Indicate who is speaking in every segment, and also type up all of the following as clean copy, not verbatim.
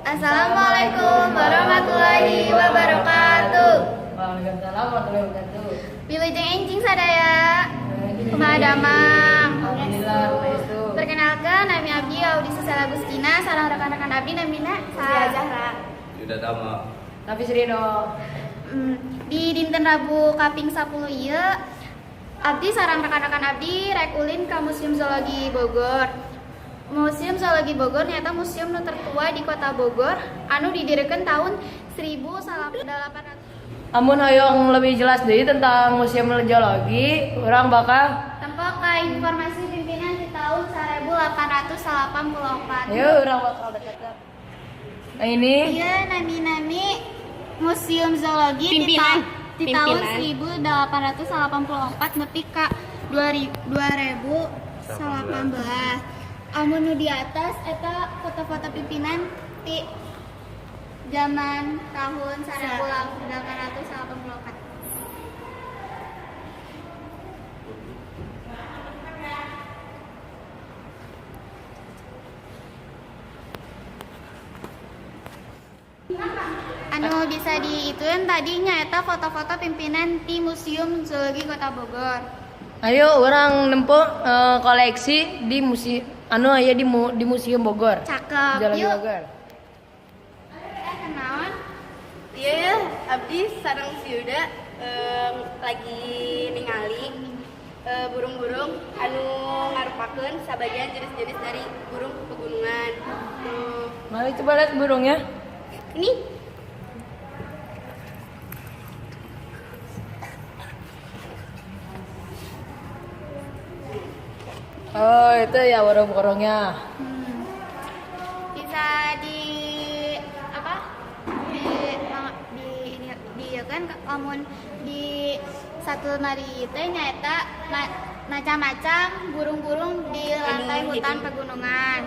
Speaker 1: Assalamualaikum warahmatullahi wabarakatuh.
Speaker 2: Waalaikumsalam warahmatullahi wabarakatuh.
Speaker 1: Wilujeng enjing sadaya. Kumaha damang?
Speaker 2: Alhamdulillah, saestu.
Speaker 1: Perkenalkan, nami abdi Audi Susela Gustina sareng rekan-rekan abdi namina
Speaker 3: Saya Zahra.
Speaker 4: Yuda Tama.
Speaker 2: Nafis Rino.
Speaker 1: Di dinten Rabu kaping 10 ieu abdi sareng rekan-rekan abdi rek ulin ka Museum Zoologi Bogor. Museum Zoologi Bogor nyaeta museum nu tertua di kota Bogor anu didirikan tahun 1800.
Speaker 2: Amun hoyong lebih jelas deui tentang Museum Zoologi, urang bakal
Speaker 1: Tempo ka informasi pimpinan di tahun 1884.
Speaker 2: Ayo, urang bakal dekat. Nah, ini
Speaker 1: Iya, nami-nami Museum Zoologi
Speaker 3: Pimpinan.
Speaker 1: di tahun
Speaker 3: Pimpinan.
Speaker 1: 1884 nepi ka 2018. Amun nu di atas eta foto-foto pimpinan ti zaman tahun 1884. Anu bisa diituin tadinya eta foto-foto pimpinan di Museum Zoologi Kota Bogor.
Speaker 2: Ayo urang nempo koleksi di museum anu aya di Museum Bogor.
Speaker 1: Cakep.
Speaker 2: Zoologi
Speaker 1: Yuk.
Speaker 2: Bogor.
Speaker 1: Kenaon?
Speaker 3: Iya ya, abdi sareng si Yuda lagi ningali burung-burung anu ngarupakeun sabagian jenis-jenis dari burung pegunungan. Tuh.
Speaker 2: Mari coba lihat burungnya.
Speaker 3: Ini.
Speaker 2: Oh, itu ya burung-burungnya.
Speaker 1: Bisa di apa? Di ini di ya kan lamun di satu lemari teh nyaeta macam-macam burung-burung di lantai
Speaker 3: Anu
Speaker 1: hutan
Speaker 3: hidup.
Speaker 1: Pegunungan.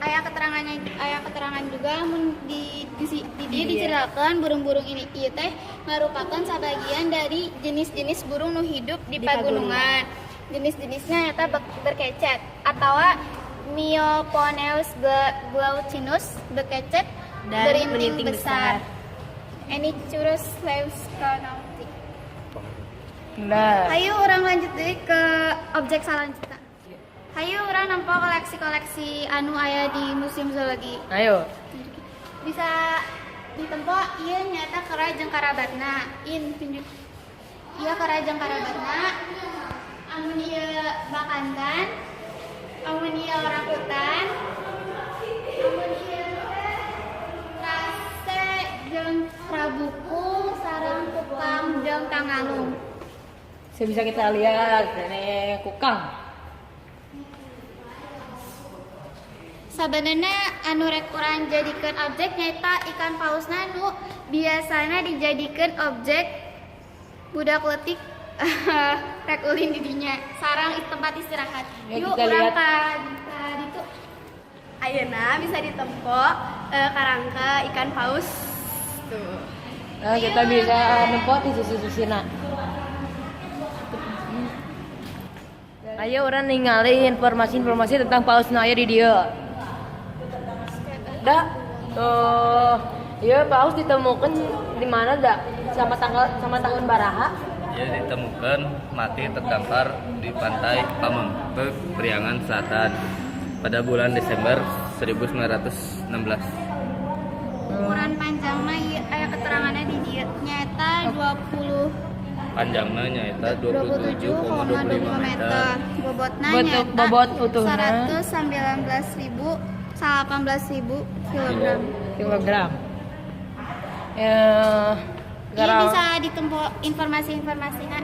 Speaker 1: Aya keterangannya, aya keterangan juga mun di dieu
Speaker 3: Iya.
Speaker 1: diceritakan burung-burung ini ieu teh merupakan sebagian dari jenis-jenis burung nu hidup di
Speaker 3: Di
Speaker 1: pegunungan. Jenis-jenisnya nyata bekecet atau Myoponeus glaucinus bekecet
Speaker 3: Dan
Speaker 1: berinting
Speaker 3: meninting
Speaker 1: besar.
Speaker 3: besar.
Speaker 1: Enicurus leuconauti.
Speaker 2: Nah,
Speaker 1: Hayu urang lanjut deui ke objek selanjutnya. Hayu urang nempo koleksi-koleksi anu aya di Museum Zoologi.
Speaker 2: Ayo.
Speaker 1: Bisa ditempo ieu nyaeta kera jeung karabatna. In tunjuk. Ieu kera jeung karabatna. Amun ieu bakantan, amun ieu orangutan, amun ieu teh kase jeung kera bukung sareng kukang jeung tangalung.
Speaker 2: Bisa kita lihat ini kukang.
Speaker 1: Sabenerna anu rek urang jadikeun objek nyaeta ikan pausna nu biasana dijadikeun objek budak leutik rek ulin di dinya sareng tempat istirahat.
Speaker 2: Ya,
Speaker 1: Yuk
Speaker 2: kita
Speaker 1: urang
Speaker 2: lihat.
Speaker 1: ka ditu.
Speaker 3: Ayeuna bisa ditempo karangka ikan paus. Tuh.
Speaker 2: Nah, kita bisa nempo di sisi-sisina. Ayo urang ningali informasi-informasi tentang paus nu aya di dieu. Dah, tuh, iya paus ditemukan di mana dah? Sama tanggal sama tahun baraha?
Speaker 4: Ia ditemukan mati terdampar di pantai Pameungpeuk, Priangan Selatan pada bulan Desember 1916.
Speaker 1: Ukuran panjangna ieu aya keteranganna di dieu nyaeta 20
Speaker 4: Panjangnya nyaeta 27,25
Speaker 1: 27,25
Speaker 4: meter.
Speaker 1: meter. Bobotna
Speaker 2: Bentuk
Speaker 1: nyaeta
Speaker 2: bobot utuhna.
Speaker 1: 119.000 18.000 kilogram.
Speaker 2: Kilogram. Ya,
Speaker 1: Ini bisa ditempo informasi-informasinya.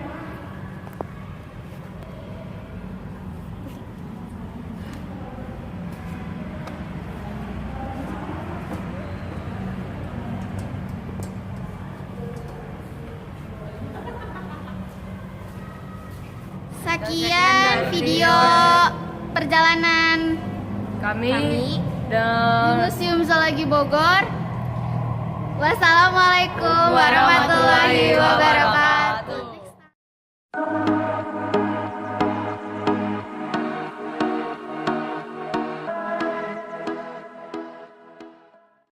Speaker 1: Sekian video perjalanan
Speaker 2: kami,
Speaker 1: di
Speaker 2: dan
Speaker 1: Museum Zoologi Bogor. Wassalamualaikum warahmatullahi wabarakatuh.